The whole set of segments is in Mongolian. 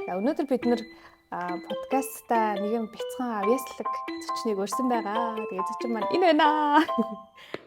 За, өнөөдөр бид нэр подкастта нэгэн бяцхан авьяаслаг зочныг урьсан байгаа. Тэгээ зочин маань энэ байна.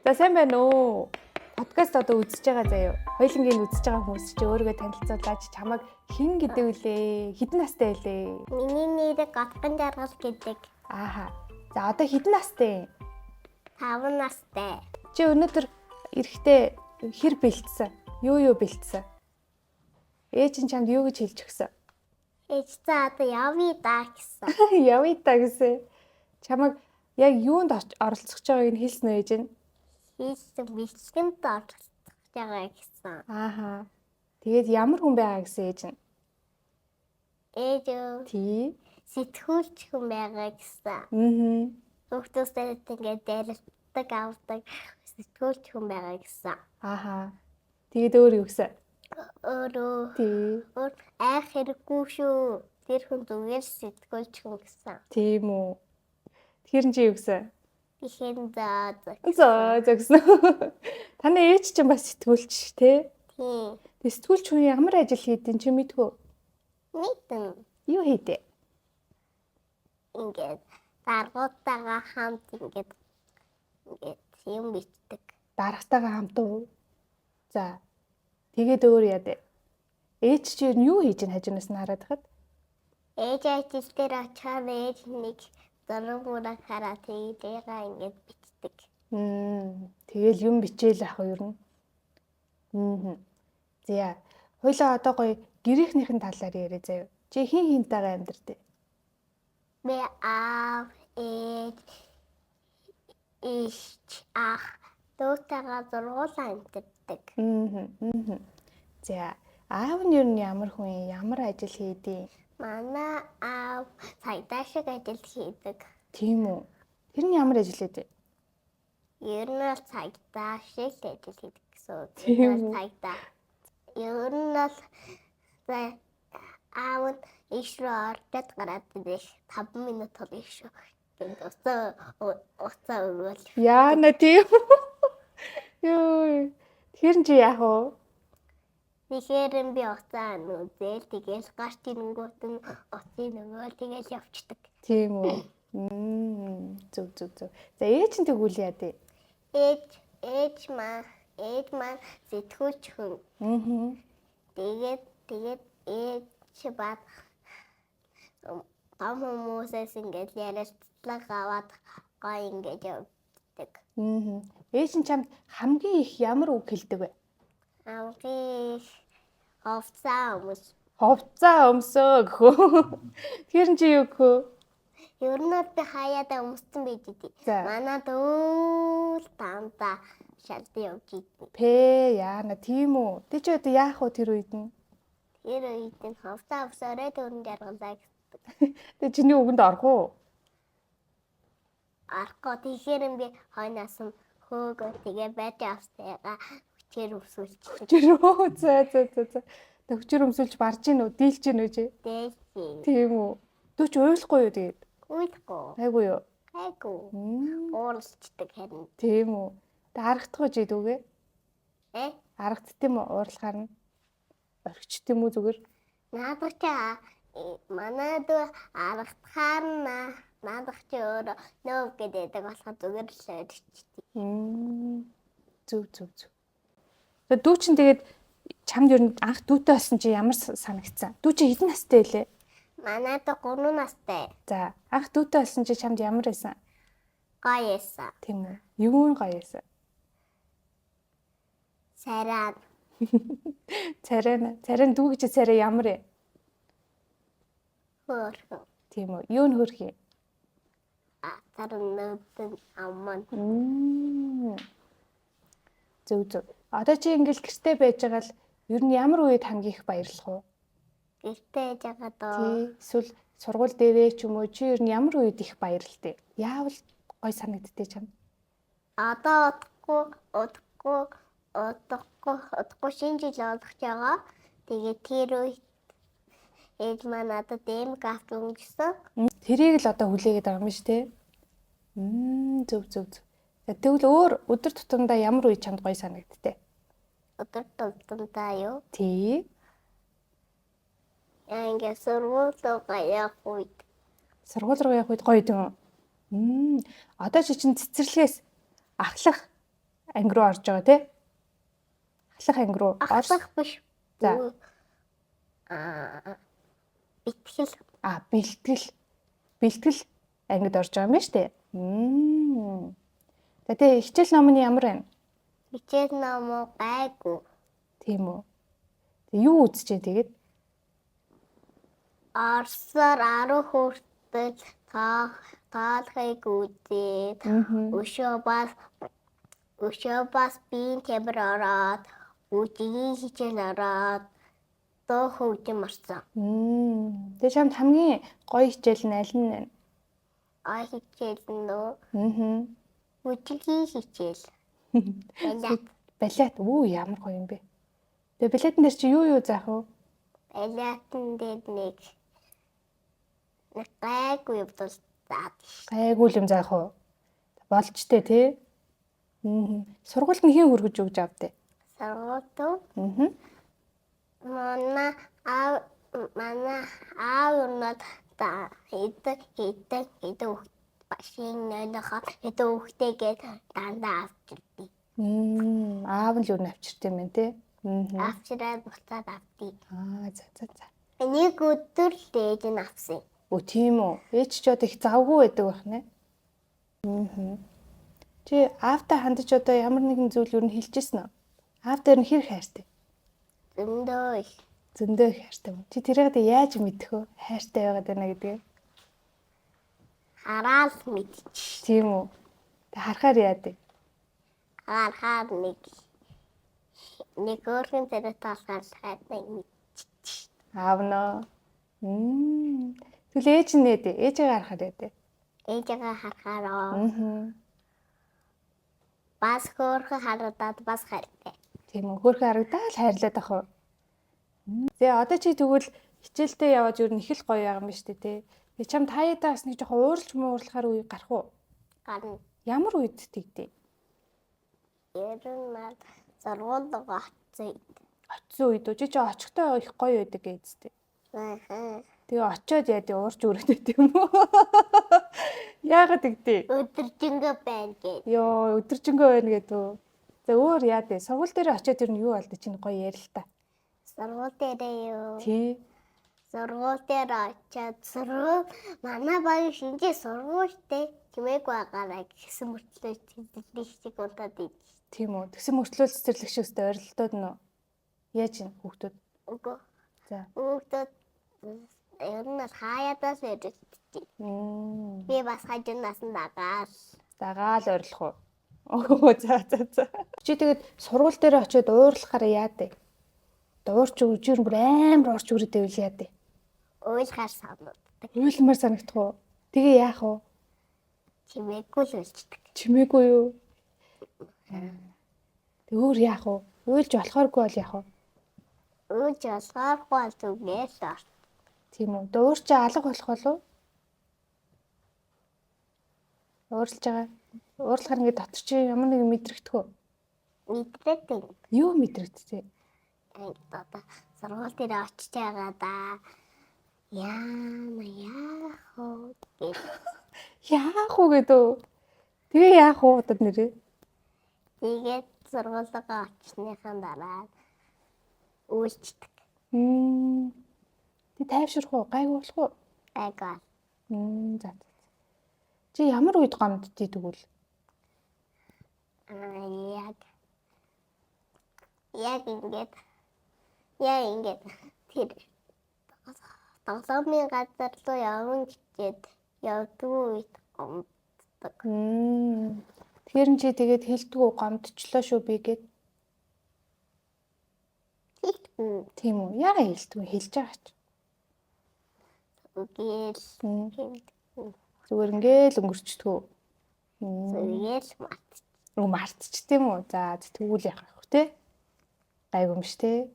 За, сайн байна уу? Подкаст одоо үзэж байгаа заяа. Хоёулангийн үзэж байгаа хүмүүс чи өөрийгөө танилцуулаач. Чамайг хэн гэдэг вүлээ? Хэдэн настай вэ? Миний нэр Готгон Жаргал гэдэг. Ааха. За, одоо хэдэн настай юм? 5 настай. Чи өнөөдөр эрэхтэй хэр бэлтсэн? Юу юу бэлтсэн? Ээж нь чамд юу гэж хэлж өгсөн? Ээж за одоо явъя да гэсэн. Явъя та гэсэн. Чамайг яг юунд оролцох гэж байгааг нь хэлсэн үү ээж нь? Хийсэн бэлтгэнд оролцох байгаа гэсэн. Ааха. Тэгээд ямар хүн байгаа гэсэн ээж нь? Ээж өө Тий. сэтгүүлч хүн байгаа гэсэн. Аа. Хүүхдүүдтэй ингээд дайралдаг авдаг сэтгүүлч хүн байгаа гэсэн. Ааха. Тэгээд өөр юу гэсэн? Өөрөө Тий. өөр айх хэрэггүй шүү. Тэр хүн зүгээр л сэтгүүлч хүн гэсэн. Тийм үү. Тэгэхээр чи юу гэсэн? Тэгэхээр за за. За за гэсэн. Таны ээж чинь бас сэтгүүлч тий? Тийм. Тэг сэтгүүлч хүн ямар ажил хийдин чи мэдгүй? Мэдэн Юу хийдэ? ингээд даргуудтайгаа хамт ингээд ингээд юм бичдэг. Дарагтайгаа хамт уу? За. Тэгээд өөр яа дээ? Ээж чи ер нь юу хийж ин хажуунаас нь хараад хад? Ээж ажил дээр очихоор ээж нэг зураг мураг хараа тэгээд ингээд бичдэг. Тэгэл юм бичээл ах уу ер нь. Мм. За. Хоёлаа одоо гоё гэрийнхнийхэн талаар яриа заяа. Чи хин хинтэйгээ амьдардаг? Би аав, ээж, ич, ах дүүтэйгээ зургуулаа амьдардаг. Мм. За. Аав нь ер нь ямар хүн юм? Ямар ажил хийдیں? Манай аав цагдаа шиг ажил хийдэг. Тийм үү? Тэр нь ямар ажил хийдэг? Ер нь бол цагдаа шиг л ажил хийдэг гэсэн үг. Тийм Ер нь үү? бол цагдаа. Ер нь бол за аав нь иш рүү ордод гараад ирэх 5 минут бол иш шүү. Гэт уцаа өгөөл. Яана тийм үү? Йой. Тэр нь чи яах вэ? Тэгэхээр нь би уцаа нүзэл тэгэл гарч ирэнгүүт нь уцыг нөгөөл тэгэл явцдаг. Тийм үү? Мм. Зүг зүг зүг. За, ээж нь тэгвэл яа дээ? Ээж ээж маа ээж маань сэтгүүлч хүн. Аа. Тэгээд тэгээд ээж бат том хүмүүсээс ингээд ярилцлага аваад гоё ингээд явдаг. Аа. Ээж нь чамд хамгийн их ямар үг хэлдэг вэ? Хамгийн их хувцас өмс. Хувцаа өмсөө гэх үү. Тэр нь чи юу гэх үү? Ер нь бол би хаяада өмссөн байж идэв. За. Манай дүүл дандаа шалдан явж идэв. Пэ яана тийм үү? Тэг чи одоо яах вэ тэр үед нь? Тэр үед нь хувцас өмсөөрэй дөрөн жаргалаа гэсэн. Тэг чиний үгэнд орох уу? Орохгүй тэгэхээр нь би хойноос нь хөөгөө тэгээ байж авсныгаа хүчээр өмсүүлчихдэг. Хүчээр үү? За за за за. Тэг хүчээр өмсүүлж барж гин үү? Дийлж гин үү чи? Дээшээ. Тийм үү? Дүү чи уйлахгүй юу тэгээд? Уйлахгүй. Айгүй юу? Айгүй. Мм. Ууралчдаг харин. Тийм үү? Тэг аргадах уу чи дүүгээ? Э? Аргадт юм уу? Уурлахаар нь? Орхичт юм уу зүгээр? Наадах чи манай дүү аргадахаар нь наадах чи өөрөө нөөв гэдэг болохоор зүгээр л орчдөг. Мм. Зүг зүг зүг. Тэгээ дүү чинь тэгээд чамд ер нь анх дүүтэй болсон чи ямар санагдсан? Дүү чи хэдэн настай байлээ? Манай дүү 3 настай. За, анх дүүтэй болсон чи чамд ямар байсан? Гоё байсан. Тийм үү? Юу нь гоё байсан? Царай Царай нь, царай нь дүү гэж царай ямар вэ? хөөрхөн. Тийм үү? Юу нь хөрх юм? Атар нөдөн аман. Мм. Зөв зөв. Одоо чи ингээл гэрте байж байгаа л ер нь ямар үед хамгийн их баярлах вэ? Гэртээ яж байгаа доо. Тий. Эсвэл сургууль дээрээ ч юм уу чи ер нь ямар үед их баярлалтай? Яавал гой санагддээ чам? Одоо удахгүй удахгүй удахгүй удахгүй шинэ жил болох байгаа. Тэгээд тэр үед ээж маань надад дэмэг авч өнгөрсөн. Тэрийг л одоо хүлээгээд байгаа юм биш үү? Мм, зөв зөв зөв. За, тэгвэл өөр өдөр тутамдаа ямар үе чамд гоё санагддээ? Өдөр тутамдаа юу? Тий. Ингээ сургууль руугаа явах үед. Сургууль руу явах үед гоё юм уу? Одоо чи чинь цэцэрлэгээс ахлах анги руу орж байгаа тий? Ахлах анги руу. Ахлах биш. За. Аа. Бэлтгэл. А, бэлтгэл. Бэлтгэл ангид орж байгаа юм байна шүү дээ. За тэгээ хичээл ном нь ямар байна? Хичээл ном уу гайгүй. Тийм үү. Тэг юу үзэж чинь тэгээд? Орсоор 10 хүртэл тоолохыг үзээд өшөө бас биеийн тамир ороод бүжгийн хичээл ороод дуу хөгжим орсон. Тэгээ чамд хамгийн гоё хичээл нь аль нь вэ? Ой хичээл нь үү? Аа. Бүжгийн хичээл. Балет. Балет. Үу ямар гоё юм бэ? Тэгээ балетэн дээр чи юу юу заах вэ? Балетэн дээр нэг гайгүй юм бол заад. Гайгүй юм заах уу? Болчтой тий? Аа. Сургуульд нь хэн хүргэж өгч авдээ? Сургуульд уу? Аа. Манай аав өрнөд хэдэн хэдэн хэдэн багшийн нойнохоо хэдэн хүүхдтэйгээ дандаа авчирдаг. Аав нь л юу авчирт юм бэ те? Авчираад буцаад авдгийг. Аа за за за. Нэг өдөр л ээж нь авсан. Өө тийм үү. Ээж ч одоо их завгүй байдаг байх нэ. Аа. Чи аавтай хандаж одоо ямар нэгэн зүйл юу н хэлчихсэн үү? Аав дээр нь хэр хайртай? Зөндөө их. Зөндөө их хайртай юм. Чи тэрийг одоо яаж мэдэх вэ? Хайртай байгаад байна гэдгээ. Хараал мэдчих. Тийм үү. Тэг харахаар яа дээ? Харахаар нэг нэг өөрхөн зэрэг талхаар хайртай мэдчих. Аав нөө. Тэгвэл ээж нь нэ дээ? Ээжигээ харахаар яа дээ? Ээжигээ харахаар бас хөөрхөн харагдаад бас хайртай. Тийм үү. Хөөрхөн харагдаад хайрлаад ах уу? За одоо чи тэгвэл хичээлдээ яваад юу нэг их л гоё байгаа юм ба штэ тий. Тэгээ чам таяадаа бас нэг жоохон ууралж муурлахаар үе гарах уу? Гарна. Ямар үед тэгдэй? Ер нь бол сургууль руу очсон үед. Очсон үед үү? Чи чи очихдоо их гоё байдаг гэжтэй. Аа. Тэгээ очиод яа дээ уурч өрөөд байт юм уу? Яагаад тэгдэй? Өдөржингөө байна гээд. Йоо, өдөржингөө байна гэдэг үү? За өөр яа дээ? Сургууль дээр очиод ер нь юу болдог чинь гоё ярил та. Сургууль дээрээ юу? Тий. Сургууль дээр очиод сургууль манай багийн шинжээ сургуультай чимээгүй байгаарай гэсэн мөртлөө цэцэрлэг шиг унтаад идэж. Тийм үү. Тэгсэн мөртлөө цэцэрлэг шиг өстэй орилдоод нөө. Яаж юм хүүхдүүд? Үгүй. За. Хүүхдүүд ер нь бол хаяадаас орилдчих. Би бас хажуунаас нь дагаал. Дагаал орилох уу? Өө за за за. Чи тэгээд сургууль дээр очиод уурлахаараа яа дээ? Уурч өгч бүр амар уурч үрээд байвал яа дээ? Уйлахаар санагддаг. Уйлмаар санагдах уу? Тэгээ яах вэ? Чимээгүй л уйлждаг. Чимээгүй юу? Тэг өөр яах вэ? Уйлж болохооргүй бол яах вэ? Уйлж болохооргүй бол зүгээр л орт. Тийм үү. Уур чи алга болох болов? Уурлаж байгаа. Уурлахаар ингээд дотор чи ямар нэгэн мэдрэгдэх үү? Мэдрэгдэн. Юу мэдрэгдсэн? Одоо сургууль дээр очиж байгаа да. Яана яах вэ гэж. Яах вэ гэдэг үү? Тэгээ яах вэ одоо нэрээ? Тэгээд сургуулигаа очсныхаа дараа үйлчдэг. Тэг тайвширх уу? Гайгүй болох уу? Гайгүй. За. Чи ямар үед гомддгийг тэгвэл? Яг ингээд яг ингээд тэр тоглоомын газар руу явна гэчээд явдгүй үед гомддог. Тэгэхээр чи тэгээд хэлдэггүй гомдчлоо шүү би гэд. Хэлдэггүй. Тийм үү? Яагаад хэлдэггүй? Хэлж байгаа ч. Үгээл хэлдэггүй. Зүгээр ингээл өнгөрчдгөө. Зүгээр л мартчих. Үгүй мартчих тийм үү? За тэгвэл яах вэ те? Гайгүй юм ш те.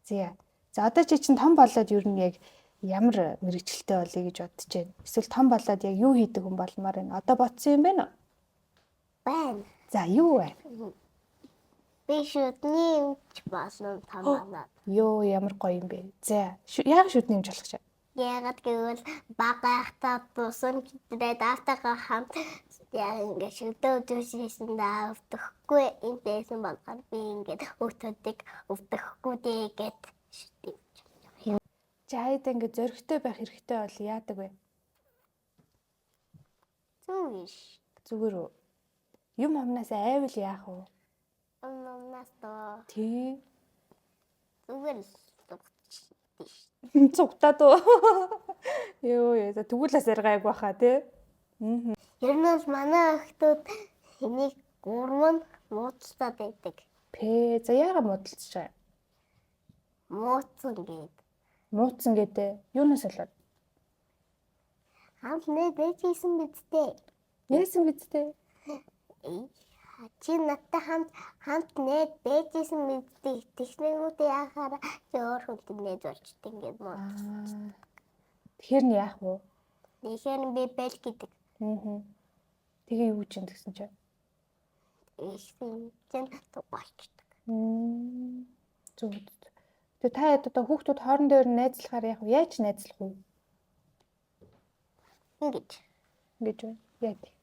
За. За одоо чи чинь том болоод ер нь яг ямар мэрэгчлээ болъё гэж бодож байна? Эсвэл том болоод яг юу хийдэг хүн болмоор байна? Одоо бодсон юм байна уу? Байна. За юу вэ? Би шүдний эмч болно том болоод. Йоо, ямар гоё юм бэ. За, яг шүдний эмч болох чаа. Яагаад гэвэл бага байхдаа бусан гэдрээд аавтайгаа хамт яг ингээд шүдөө үзүүлсэн даа өвдөхгүй юм байсан болохоор би ингээд хүүхдүүдийг өвдөхгүй дээ гэд шүдний эмч. Чи хаяада ингээд зоригтой байх хэрэгтэй бол яадаг вэ? Зүг ш. Зүгээр үү? Юм хомноос айвал яах вэ? Өмнөөс доо Тий. зүгээр л дугч. Цугтаад уу? Йоо, яа, за тэгвэл бас арай гайгүй баха тий. Мм. Ер нь бол манай охтууд энийг гурван муудалцаад байдаг. Пэ, за яага муудалцж байгаа юм? Мууцсан гээд. Муудсан гэдэг юунаас болоод? Хамт нэ дэж хийсэн биз дээ. Яасан биз дээ? Эй, чи надтай хамт хамт нээд бэжсэн биз дээ. Тэгснэгүүдээ яхаараа чи өөр хүнтэй нээд болчтой ингээд муу. Аа. Тэгэхээр нь яах вэ? Тэгэхээр би бэл гэдэг. Аа. Тэгээ юу чинь тэгсэн чинь? Тэгсэн чинь болчтой. Мм. Зөв. Зөв. Тэгээ та хэд одоо хүүхдүүд хоорондоо ер нь найзлахаар яах вэ? Яаж найзлах вэ? Ингэж. Ингэж үү? Яа тий.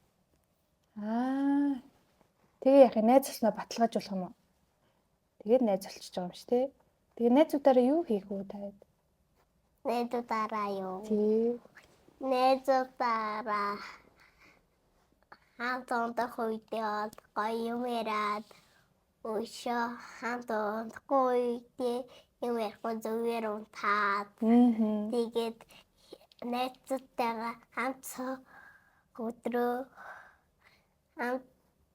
Аа. Тэгээ яах юм? Найз болсноо баталгаажуулах юм уу? Тэгээд найз болчихж байгаа юм шиг тий. Тэгээ найзуудаараа юу хийх вэ та хэд? Найзуудаараа юу? Тий. Найзуудаараа хамт унтах үедээ бол гоё юм яриад өшөө хамт унтахгүй үедээ юм ярихгүй зүгээр унтаад Аа. тэгээд найзуудтайгаа хамт суух өдрөө хамт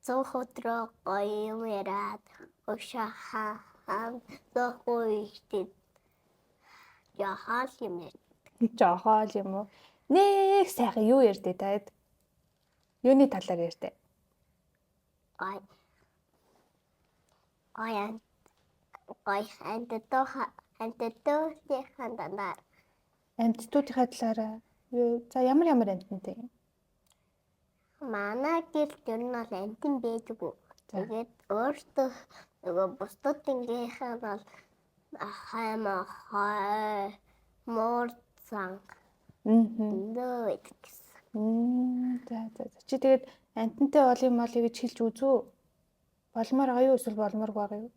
суух өдрөө гоё юм яриад өшөө хамт суухгүй үедээ яхаал юм яа. Жохоо л юм уу? Нэг сайхан юу ярьдээ та хэд? Юуны талаар ярьдээ? Гоё гоё гоё амьтдаа амьтдаагийн дандаа Амьтдуудынхаа талаараа юу за ямар ямар амьтантай юм? Манай гэрт ер нь бол амьтан байдаггүй. За. Тэгээд өөртөө нөгөө бусдуудынгийнх нь бол хаймаа хой муур занг Аа. зөндөө байдаг гэсэн. Мм. За за за. Чи тэгээд амьтантай бол юм олё гэж хэлж үзүү. Болмоор байгаа юу эсвэл болмооргүй байгаа юу?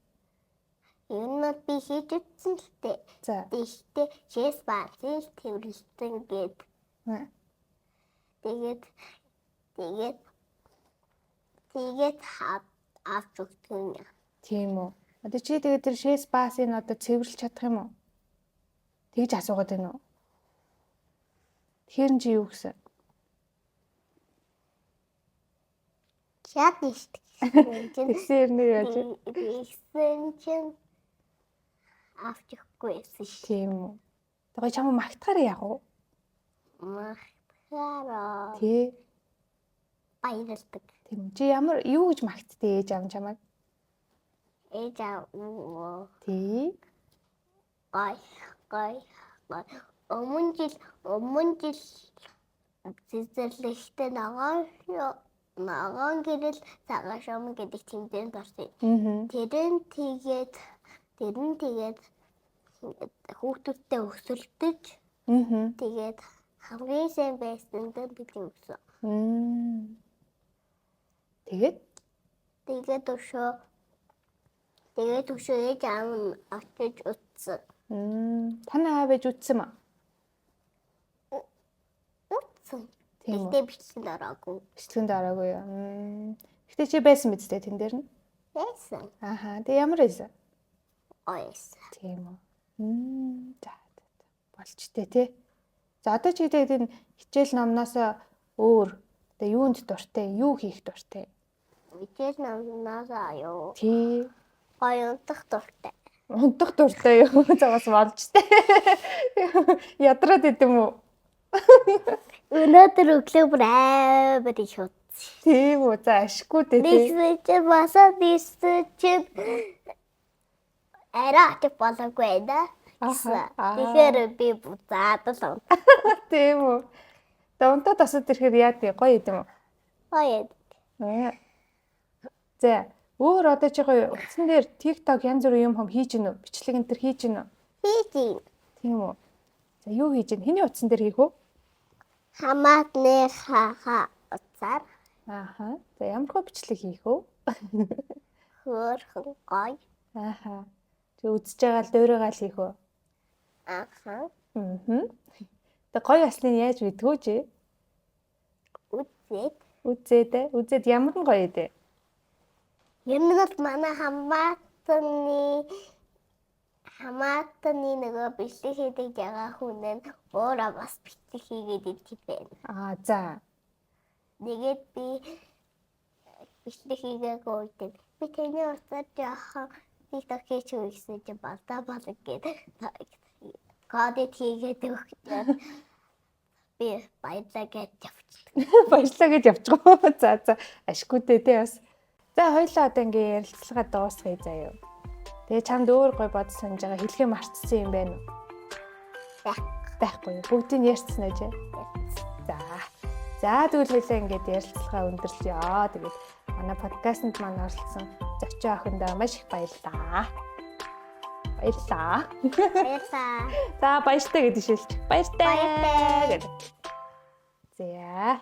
Ер нь бол би хийж үзсэн л дээ. За. Тэгэхдээ шээс баазын л тэрвэрлсэн гээд Аа. тэгээд тэгээд тэгээд авч өгдөг юм. Тийм үү. Одоо чи тэгээд тэр шээс баасыг одоо цэвэрлж чадах юм уу? Тэгж асуугаад байна уу? Тэгэхээр нь чи юу гэсэн? Чадна шүү дээ. Тэгсээр нэр яаж вэ? Тэгсэн чинь авч өгөхгүй байсан шүү. Тийм үү. Тэгээ чам магтахаар яах вэ? Магтахаараа Тий. баярлдаг. Тийм үү. Чи ямар юу гэж магтдээ ээж аав нь чамайг? Ээж аав өө Тий. гой гой гой. Өмнө жил цэцэрлэгтээ ногоон ногоон гэрэл цагаан шум гэдэг тэмцээнд орсон. Аа. Тэр нь тэгээд тэр нь тэгээд хүүхдүүдтэй өсөлдөж Аа. тэгээд хамгийн сайн байсан дээр бид өгсөн. Мм. Тэгээд Тэгээд өшөө тэгээд өшөө ээж аав нь очиж утсан. мм танай аав ээж үтсэн мө? Утсан. Тийм үү. Тэгтээ бичлэнд ороогүй. Бичлэгэнд ороогүй юу? Мм. Гэтэ чи байсан биз дээ тэн дээр нь? Байсан. Ааха. Тэгээ ямар байсан? Ойс. Тийм үү. Мм. За за за. Болчтой тий. За одоо чи тэгээд энэ хичээл номноос өөр одоо юунд дуртай, юу хийх дуртай? Хичээл номноос юу? Тий. Гоё унтах дуртай. Унтах дуртай юу? За бас болчтой. Ядраад идэм үү? Өнөөдөр өглөө бүр амар их утсан. Тийм үү. За ашгүй дээ тий. Тэгсэн чинь басаад ирсэн чинь арай очих болоогүй байна. Аха. Аа. Тэгэхээр би буцаад л унт. Тийм үү. За унтаад асууд ирэхээр яа тий гоё идэм үү? Гоё. Аа. За. Өөр одоо чи гоё утсан дээр TikTok янз бүрийн юм хом хийж гинүү? Бичлэг энэ төр хийж гинүү? Хийж ийн. Тийм үү? За юу хийж гин? Хэний утсан дээр хийх үү? Хамаатны хаха утсаар Ааха. За ямар хөө бичлэг хийх үү? хөөрхөн гоё. Ааха. Чи үзэж байгаа л дөөрөөгөө л хийх үү? Аха. Аа. Тэг гоё аслыг яаж мэдвүү чи? Үзээд. Үзээд ээ. Үзээд ямар нь гоё дээ. Ер нь бол манай хамаатны нөгөө бичлэг хийдэг байгаа хүн нь өөрөө бас бичлэг хийгээд идэх байна. Аа за. Тэгээд би бичлэг хийгээгүй үед нь би таны утсаар жоохон TikTok хийж өгсөн чи болдоо болог гээд кодыг хийгээд өгчөөд би баярлаа гэж явчихдаг. Баярлалаа гэж явчихгүй. За за. Ашгүй дээ те бас. За хоёлаа одоо ингээ ярилцлага дуусгая заяа. Тэгээ чамд өөр гой бод санаж байгаа хэлхээ мартсан юм байна уу? Байх. Байхгүй юу? Бүгдийг нь ярьсан уу чи? За. За тэгвэл хоёлаа ингээд ярилцлага өндөрлөё. Тэгээд манай подкастэнд маань оролцсон зочин охиндоо маш их баярлалаа. Баярлалаа. Баярлаа. За баяртай гэдэг шилж. Баяртай Баяртай. гэдэг. За.